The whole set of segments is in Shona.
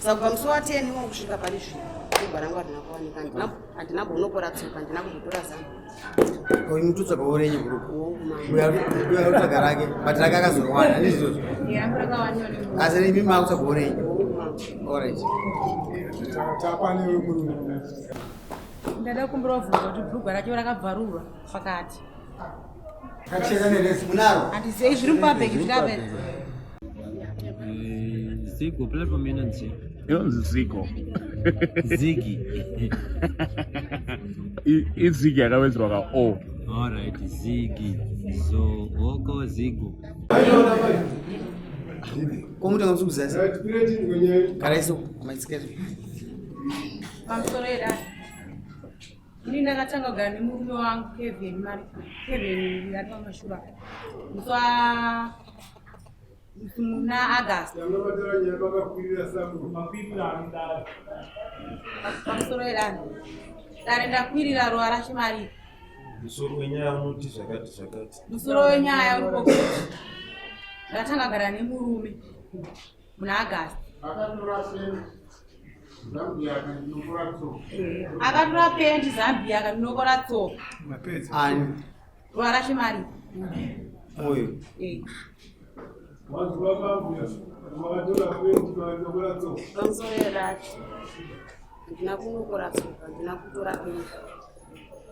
Saka kubva musi wa 10 iwo kusvika pari zvino bhurugwa rangu harina kuwanika, handina kumbonokora tsoka, handina kumbotora zano. Uyu mututsvaga worenyi bhurugwa uyu ari kutsvaga rake but rake akazorwana handizvozvo asi imi maakutsvaga worenyi. Alright. Ndada kumbira kuvhunza kuti bhurugwa racho rakabvarurwa pakati. Kachena neresi munaro. Handizei zviri mupabhegi zvikapedza. Zigo platform inonzi Inonzi Zigo. Zigi. Izigi yakawedzerwa ka O. Alright, Zigi. So oko Zigo. Komuti ngamusukuzazi. Karaiso maitsiketi. Pamusoro yedare. Ini ndakatanga kugara nemurume wangu Kevin Mari Kevin ari pamashure apa. Musi wa muna August. Pamusoro yedare. Dare ndakwirira ruva raChimarika. Musoro wenyaya unoti zvakati zvakati. Musoro wenyaya uri pokuti ndakatanga kugara nemurume muna August. Akatora pendi Zambia akandinokora tsoka. Ani? Ruva raChimari. Uyu. Eh. Pamusoro yedare handina kunokora tsoka, handina kutora pendi.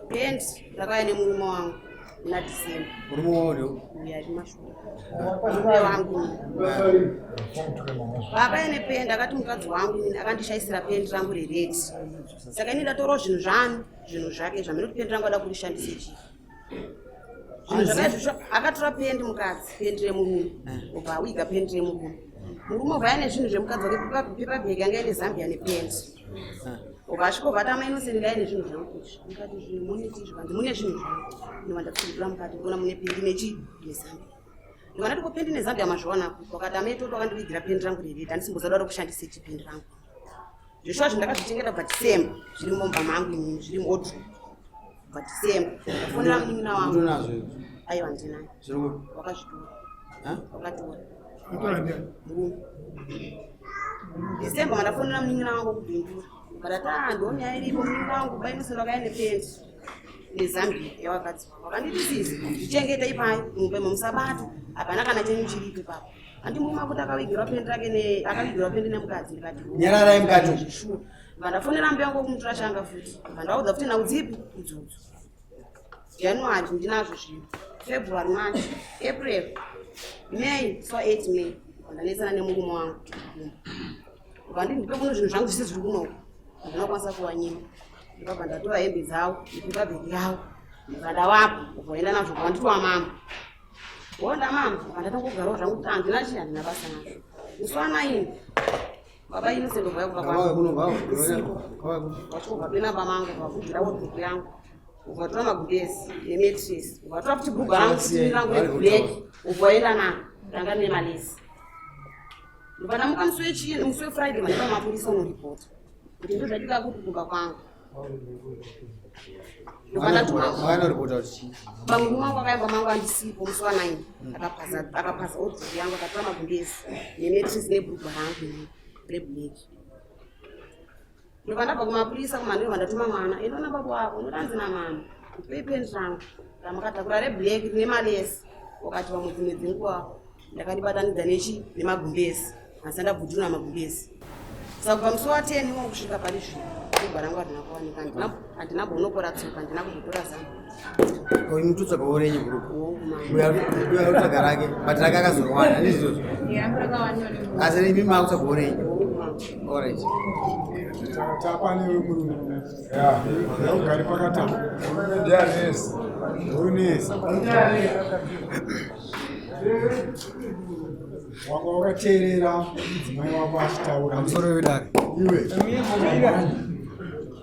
Pendi ndakauya nemurume wangu muna December. Murume wawo ndio? Uyu ari mashure. Murume wangu. Vakauya nependi akati mukadzi wangu inini akandishaisira pendi rangu rered. Saka ini ndatorawo zvinhu zvani, zvinhu zvake zvamene kuti pendi rangu ada kurishandisa chii. Zvinhu zvakaizvozvo akatora pendi mukadzi, pendi remurume. Obva awiga pendi remurume. Murume obva aine zvinhu zvemukadzi wake, pepa bag yanga ine Zambia nependi. Obva asvika obva ati amai Innocent ndai nezvinhu zvangu izvi. Ndikati zvinhu muneti izvi vanzi mune zvinhu zvangu. Ndobva ndapfugura mukati kuona mune pendi nechi neZambia. Ndobva ndati ko pendi neZambia mazviwana kupi? Wakati amai Toto akandivigira pendi rangu rered handisi kumboziva kushandisa ichi pendi rangu. Zveshuwa zvinhu ndakazvichengeta kubva December zviri mumba mangu inini zviri muwardrobe. Kubva December ndafonera munin'ina wangu. Unazvo izvi? Aiwa ndinayo. Zviri kupi? Wakazvitora. Ha? Wakatora. Murume. December mandafonera munin'ina wangu kubhindura. Vakati ah ndo nyaya iripo munin'ina wangu bai musoro wakauya nependi neZambia yawakadzi wako. Wakanditi sisi zvichengete ipai mumba imo musabata hapana kana chenyu chiripo ipapo. Handi murume akuti akavigirwa pendi rake ne akavigirwa pendi nemukadzi ndikati Nyararai mukati. Zvishuwa. Vandafonera mbuya wangu kumutora shanga futi. Vandaudza futi nhau dzipi idzodzo. January ndinazvo zvino. February, March, April, May, so 8 May. Vandanetsana nemurume wangu. Vanditi ndipe kuno zvinhu zvangu zvese zviri kunoko. Handina kukwanisa kuwanyima. Ndikabva ndatora hembe dzavo, nepepa bhegi yavo. Ndikabva ndavapa, ukaenda nazvo kwanditwa mama. Wonda mama, ndatongogarawo zvangu kuti handina chii, handina basa nazvo. Musi wa 9 baba Innocent obva kubva Ngavauye kuno, ngavauye. Usiku. Ngavauye kuno. Vachikobva penamba mangu vabvunzira wardrobe yangu. Ukatora magumbezi nemattress, ukatora futi bhurugwa rangu futi rangu reblack, ubva naro ranga rine malesi. Ndobva ndamuka musi wechii, musi weFriday mandipa mapurisa unoripota kuti ndozvatika kuti kumba kwangu. Ndobva ndatuma Makanoripota kuti chii? pamurume wangu akaimba mangu andisipo musi wa 9 akapaza wardrobe yangu akatora magumbezi nemattress nebhurugwa rangu reblack. Ndobva ndabva kumapurisa kumanheru ndatuma mwana endoona baba wako unotanzi namama ndipei pendi rangu ramakatakura reblack rine malesi. Wakati vamwe dzimwe dzenguva ndakaribatanidza nechi nemagumbezi asi ndabvujura magumbezi. Saka kubva musi wa 10 iwo kusvika pari zvino bhurugwa rangu harina kuwanika, handina kumbonokora tsoka, handina kumbotora zano. Uyu mututsvaga worenyi bhurugwa. Hongu mama. Uyu ari kutsvaga rake but rake akazorwana handizvozvo asi imi maakutsvaga worenyi. Hongu mama. Alright. Tapane murume ugari pakatama ndianesi unesi wanga wakateerera mudzimai wako achitaura. Pamusoro wedare. Iwe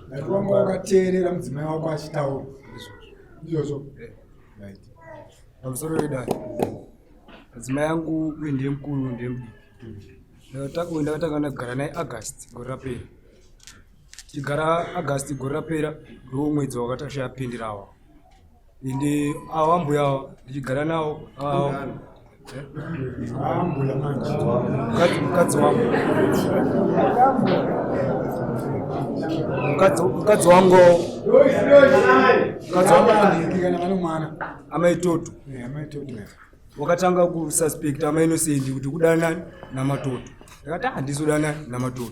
ndati wanga wakateerera mudzimai wako achitaura izvozvo, right? Pamusoro wedare. Madzimai angu uyu ndiye mukuru, ndiye mudiki. Uyu ndakatanga ndagara naye August gore rapera. Tichigara August gore rapera ndiwo mwedzi wakatashaya pendi rawa. Ende ava mbuya ava ndichigara navo ava Ambuya manje. Mukadzi wangu. Mukadzi wangu mukadzi wangu kana vane mwana amai Toto. Amai Toto. Wakatanga kususpecta amai Innocent kuti kudanani naMatoto. Ndakati handisi kudanani naMatoto.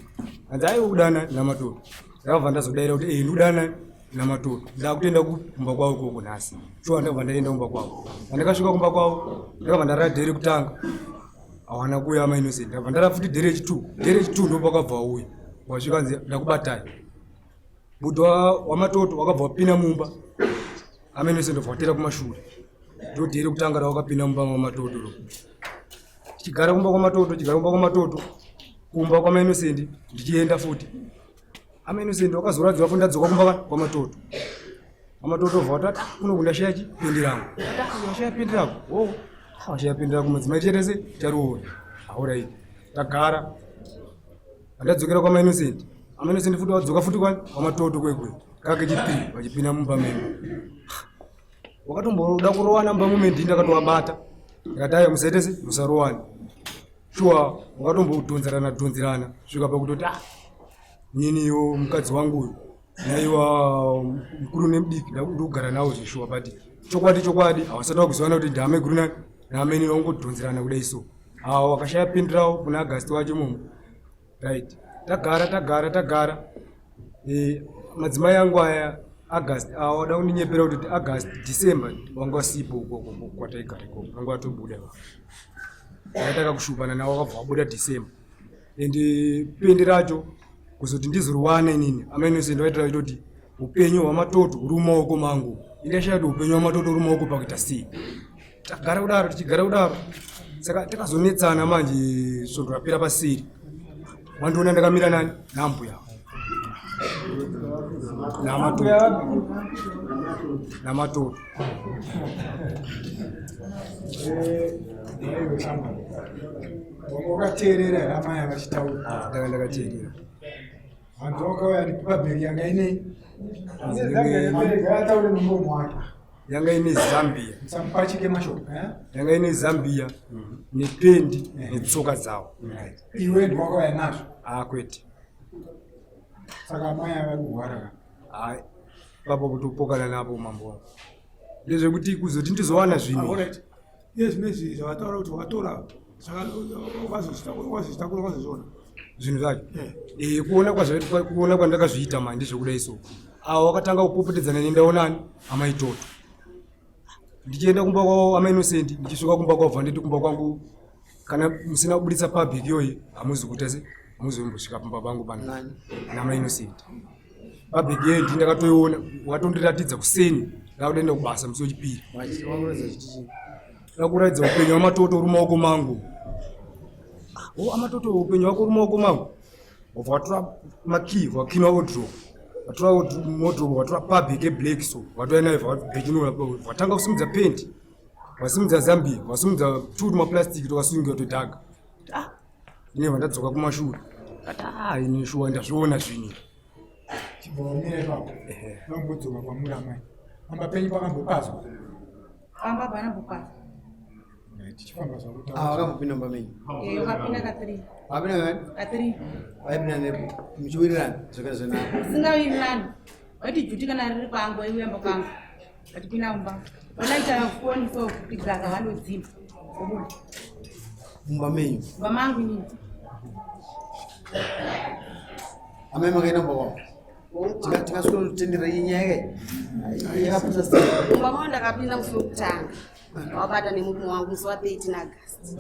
Hanzi aiwa kudanani naMatoto. Ndakabva ndazodaira kuti eh ndikudanani naMatoto. Ndakutoenda kumba kwavo ikoko nhasi. Shuwa ndakabva ndaenda kumba kwavo. Pandakasvika kumba kwavo ndakabva ndarara dhere kutanga. Hawana kuuya amai Innocent. Ndakabva ndarara futi dhere rechitu. Dhere rechitu ndopakabva wauya. Wasvika nzi ndakubatai. Bhudhi waMatoto wakabva wapinda mumba. Amai Innocent ndobva watera kumashure. Ndodhere kutanga rawakapinda mumba maMatoto ro. Tichigara kumba kwaMatoto, tichigara kumba kwaMatoto, kumba kwamai Innocent ndichienda futi. Amai Innocent wakazoradzwa futi ndadzoka kumba kwaMatoto. AmaToto bva watati ah, kuno kundashaya chi pendi rangu. Ah, washaya pendi rako. Oh, ah, washaya pendi rako madzimai tichaita sei? Ticharoora. Alright. Tagara. Andadzokera kwamai Innocent. Amai Innocent futi wadzoka futi kwani kwaMatoto kwekwe. Kake chipiri vachipinda mumba memo. Wakatomboda kurowana mumba mume ndini ndakatovabata. Ndikati aiwa musaite sei musarowane. Shuwa wakatombodhonzerana dhonzerana svika pakutoti ah niniwo mukadzi wangu uyu naiwa mukuru nemudiki ndikugara nawo zveshuwa but chokwadi chokwadi havasati vakuzivana kuti ndihame guru nani naameni vangodhonzerana kudai so awo wakashaya pindirawo kuna August wacho imomo. Right, tagara tagara tagara. Madzimai angu aya August awo ada kundinyepera kuti August December wanga wasipo ukoko kwataigara ikoko vanga vatobuda ndakatanga kushupana nawo wakabva wabuda December and pendi racho kuzoti ndizoriwana inini amai Innocent vaitira vachitoti upenyu hwaMatoto huri mumaoko mangu. Indashaya kuti upenyu hwaMatoto huri mumaoko pakuita sei. Tagara kudaro tichigara kudaro saka takazonetsana manje svondo rapera paseri wandiona ndakamira nani nambuya naMatoto naMatoto. Wakateerera here amai vachitaura? Ndanga ndakateerera. Hanzi wakauya nepabheri yanga inei ataure nemuromo wake. Yanga ine Zambia. Musamupachike mashoko. Yanga ine Zambia nependi netsoka dzawo. Iwe ndiwakauya nazvo? Ah, kwete. Saka amai ava kurwara ka? Hai, papo kutopokana napo mambo wangu. Ndezvekuti kuzoti ndizowana zvinhu. Alright. Iye zvinezvi zvavataura kuti wakatora wazozvitakura wazozviona zvinhu zvacho. Kuona kwazva kuona kwandakazviita manje ndezvekudai so. Awo wakatanga kupopotedzana nendaonani amai Toto. Ndichienda kumba kwavo amai Innocent, ndichisvika kumba kwavo nditi kumba kwangu kana musina kubuditsa public iyoyi hamuzi kuita se hamuzombosvika pamba pangu pano namai Innocent. Public iyoyi ndini ndakatoiona watondiratidza kuseni ndakutoenda kubasa musi wechipiri. Ndakuratidza upenyu hwaMatoto uri mumaoko mangu. Oh, aMatoto upenyu hwako uri mumaoko mangu. Wabva watora makey wakinwa wardrobe. Watora wardrobe watora public eblack so watouya nayo vabhechinura watanga kusimudza pendi. Wasimudza Zambia, wasimudza two maplastic tokasungira todhaga. Ah, ine vandadzoka kumashure. Kati ah, ini shuwa ndazviona zvinhu. Chibva wamira ipapo. Vambodzoka kwamuri amai. Pamba penyu pakambopazwa. Pamba panambopazwa. Tichifamba zvako. Ah, wakambopinda mumba menyu? Eh, wakapinda ka3. Wapinda kani? Ka3. Waipinda nepo? Muchiwirirana zvakare zvenako. Singawirirani. Waiti juti kana riri kwangu waiuya mba kwangu. Vachipinda mumba. Wanaita foni so kuti gaga vanodzima. Vobuda. Mumba menyu. Mumba mangu inini. Amai makaenda mumba kwavo. Tingasvika kutendera iyi nyaya kai? Yakaputsa sei? Mumba mavo ndakapinda musi wekutanga. Wabata nemurume wangu musi wa 13 August.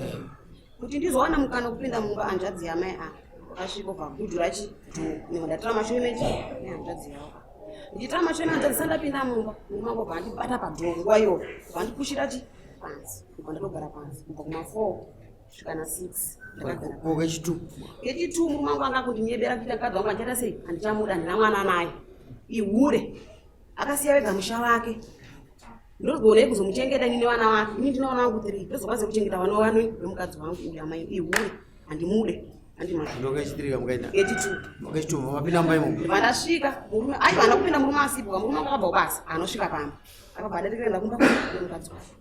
Kuti ndizowana mukana wekupinda mumba hanzvadzi yamai ava. Wakasvika ubva gudhura chi dhoo. Ndibva ndatora mashure mechi nehanzvadzi yavo. Ndichitora mashure nehanzvadzi sandapinda mumba. Murume wangu obva andibata padhoo nguva iyoyo. Obva andipushira chi pansi. Ndibva ndatogara pansi. Kubva kuma 4 kusvika na 6. Ndakagara Ko kechitu. Kechitu murume wangu anga kundinyebera kuita mukadzi wangu andichaita sei? Handichamuda handina mwana naye. Ihure. Akasiya vega musha wake. Ndozogonei kuzomuchengeta ini nevana vake. Ini ndine vana vangu 3. Ndozokwanisa kuchengeta vana vano vemukadzi wangu uyu amai ihure. Handimude. Handimazvo. Ndokechitiri kamukaenda. Kechitu. Kechitu mapinda mumba imomo. Ndibva ndasvika murume aiwa handina kupinda murume asipo. Murume wangu akabva kubasa anosvika pamba. Akabva adarika kuenda kumba kwemukadzi wake.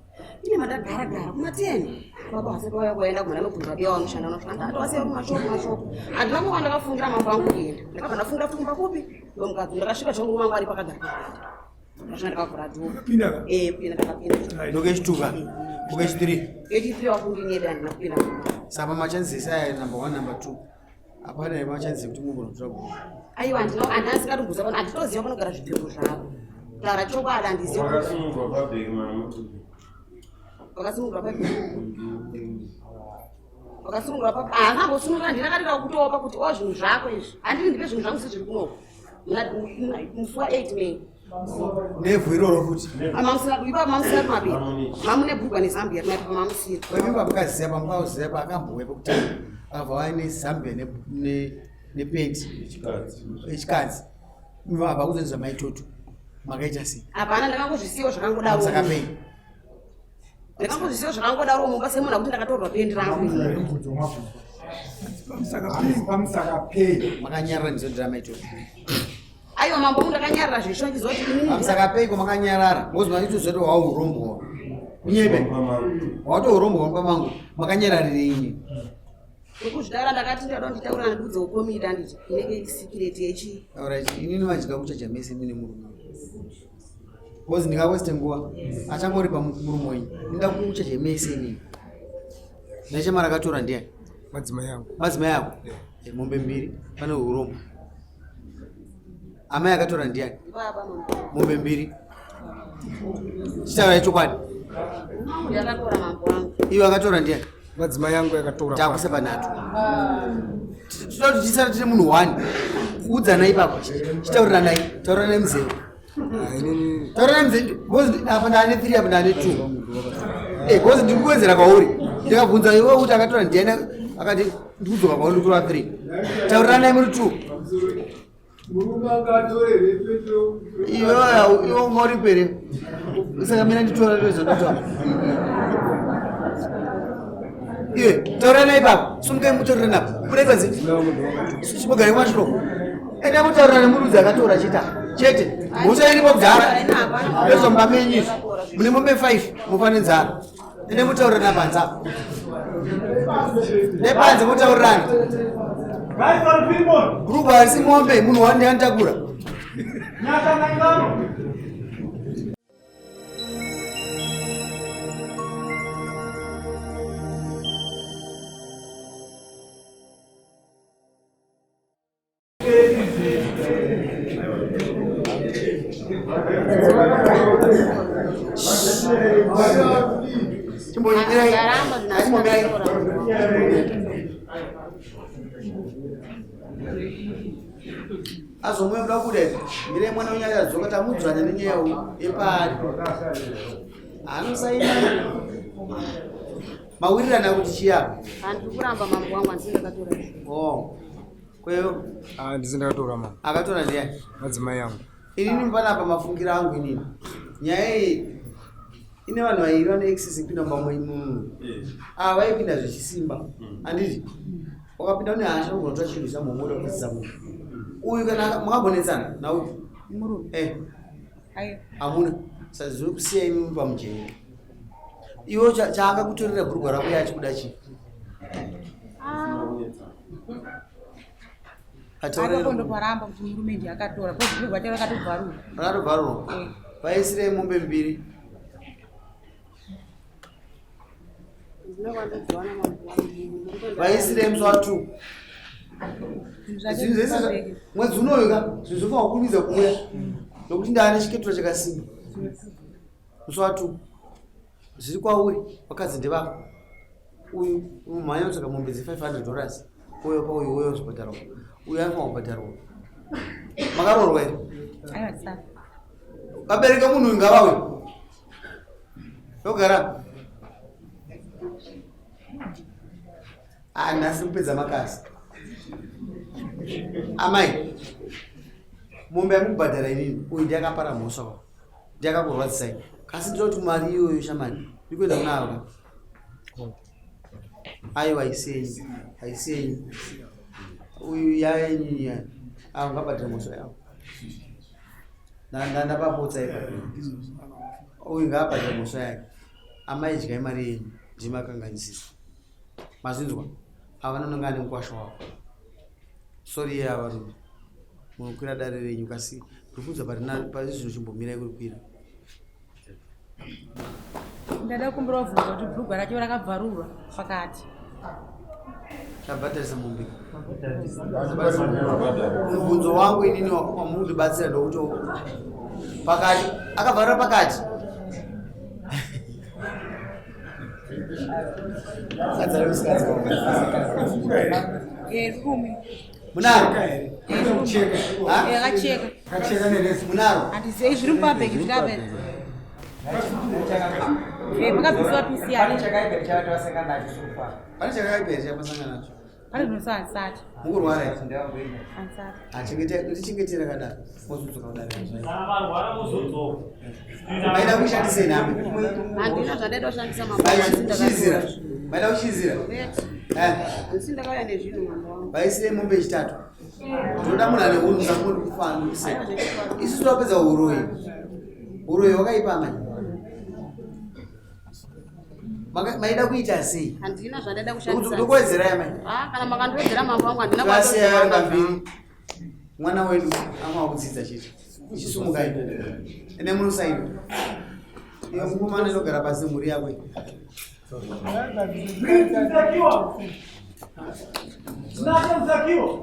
Ine mandagara gara kuma 10. Baba vasati vauya kuenda kumhara nobvunza biya wanoshanda unosvika ndawasiya kumashopu mashopu. Handina kuva ndakafungira mambo angu kuenda. Ndakabva ndafungira kuti kumba kupi? Ndomukadzi ndakasvika zvangu murume wangu ari pakagara pabhedha. Ndakasvika ndakavhura dhoo. Pinda ka? Eh, kupinda ndakapinda. Ndokechituka. Ndokechitiri. Kechitiri wakundinyebi handina kupinda. Saka machances aya number 1 number 2. Hapana here machances ekuti mugona kutora bhuku. Aiwa handina handina singatombozwa pano handitoziva panogara zvipfeko zvavo. Kutaura chokwadi handizivi. Wakasunungurwa pabhegi mama. Wakasunungurwa pabhegi. Wakasunungurwa pabhegi. Handina kumbosunungura handina katika kutopa kuti o zvinhu zvako izvi. Handini ndipe zvinhu zvangu sezviri kunoko. Musi wa 8 May. Nevhu iroro futi. Mamusina ipapo mamusina kumapepa. Mamune bhurugwa nezambia rimapepa mamusina. Wewe pamukaziva pamukaziva paakambouya pekutanga akabva vaya nezambia nepenti echikadzi. Abva kuzonzi maitoto makaita sei? Hapana ndakangozvisiwa zvakangodaro. Saka pei? Ndakangozvisiwa zvakangodaro mumba semunhu akuti ndakatorwa pendi rangu. Pamusaka pei? Makanyarara ndizodira maitoto. Aiwa mambo munhu ndakanyarara zvesho ndichiziva kuti inini Pamusaka pei kwamakanyarara? Ngozi maitozo kuti waurombwa. Kunyebe. Watourombo mumba mangu makanyararirei ini? Nekuzvitaura ndakati ndada nditaura ndudze ukomida handiti inenge iri secret yechi. Alright, inini manje ndakuchaja mese mune murume. Ngozi ndingaweste nguva achangoripa murume wenyu. Ndingakuchaja mese inini. Nechemari akatora ndiani? Madzimai angu. Madzimai ako? Eh, mombe mbiri pane urombo. Amai akatora ndiani? Baba mambo. Mombe mbiri. Chitaura chokwadi. Ndakatora mambo wangu. Iwe akatora ndiani? Madzimai angu yakatora. Takuisa panhatu. Tinoda kuti tisara tine munhu one. Udzanai ipapo. Chitauriranai. Tauriranai muzere. Tauriranai muzere. Because apa ndane 3 apa ndane 2. Eh, because ndiri kuwedzera kwauri. Ndikabvunza iwe kuti akatora ndiani akati ndikudzoka kwauri ndikutora 3. Tauriranai muri 2. Iwe iwe ungauripere. Saka mina nditora ndozondotora. Iwe tauranai ipapo. Sumukai mutaurirane apo. Budai panze. Mugare kumashoko. Enda mutaurirane murudzi akatora chita. Chete. Mhosva iripo kudhara. Ndozvomba menyu izvi. Mune mombe 5 mufa nenzara. Ende mutaurirane panze apo. Nepanze mutaurirane. Bhurugwa harisi mombe munhu wandi anditakura. Chimbomirai. Ndaramba Chimbomirai. Azomwe muda kubuda here? Mirai mwana wenyu achadzoka tamudzvanya nenyaya uyu yepari. Anosaina. Mawirirana kuti chiya. Handiri kuramba mambo wangu handisi ndakatora. Oh. Kweyo Ah, ndisi ndakatora mama. akatora ndiani? Madzimai angu. Inini panapa mafungiro angu inini. Nyaya iyi ine vanhu vairi vane access kupinda mumba mwenyu. Ava vaipinda zvechisimba. Handiti? Wakapinda une hasha unogona kutora chinhu chamhomora kuisa munhu. Uyu kana makambonetsana nauyu. Murume. Eh, Aiwa. hamuna. Saka zviri imi pamujenya. Iwe chaakakutorera bhurugwa rako iye achikuda chii? Ataurira Apapo ndoparamba kuti murume ndiye akatora. Because bhurugwa racho rakatobvarurwa. rakatobvarurwa. Eh. Vaisirei mombe mbiri. Ndina kwandodziwana mambo wangu. Vaisirei musi wa 2. Zvinhu zvacho Zvinhu zvese zviri mwedzi unoyu ka zvinhu zvofanira kukurumidza kuuya nokuti ndaane chiketura chakasimba musi wa 2 zviri kwauri vakadzi ndevako uyu umhanya kutsvaga mombe dze500 dollars uyo pa uyu uyo uzobhadharwa uyu anofanira kubhadharwa makaroorwa here Aiwa tisati. vabereke munhu uyu ngavauye yogara Ah, nhasi kupedza makasi amai mombe yamukubhadhara inini uyu ndiye akapara mhosva pa ndiye akakurwadzisai kasi ndinoda kuti mari iyoyo shamani ikuenda kuna ava aiwa haisiyenyu haisiyenyu uyu yayenyu ya ava ngabhadhare mhosva yavo ndapapotsa ipa uyu ngaabhadhare mhosva yake amai dyai mari yenyu Ndimakanganisisa. Mazvinzwa? Ava vanonanga ane mukwasha wavo. Sorry ye avarume. Munokwira dare renyu kasi rikubva pari zvino chimbomirai kurikwira. Ndada kumbira kuvhunza kuti bhurugwa racho rakabvarurwa pakati. Tabhadharisa mombe. Mubvunzo wangu inini wamuri kundibatsira ndokuti pakati akavharura pakati. Rume. Munaro? Akacheka. Munaro? Handizei zviri mupabhegi zvikapedza. Pakabvisiwa pisi Pane yake. chakaipa here chamasangana nacho? Pane zvinosa handisati. Mukurwara here? Handisati. Ndichengetera kadaro. Mozodzoka kudare. Maida kushandisei nami? Handina zvandaida kushandisa mambo wangu, asi Kuchizira. ndakatora. Maida kuchizira? Wait. Eh. Handisi ndakauya nezvinhu mambo wangu. Vaisire mombe yechitatu. Tinoda munhu ane hunhu samunhu kufana kuseka. Isu topedza uroyi. Uroyi hwakaipa manje. Maida kuita sei? Handina zvandaida kushandisa. Ndokuwedzerai mai. Ah, kana makandiwedzera mambo wangu handina Vasiya vari kwandozvanga. vaviri. Mwana wedu anga wakudzidza chete. Chisumukai. Ende munosaini. Iyo mukomana inogara pasi mhuri yako iyi. Mzakiwa!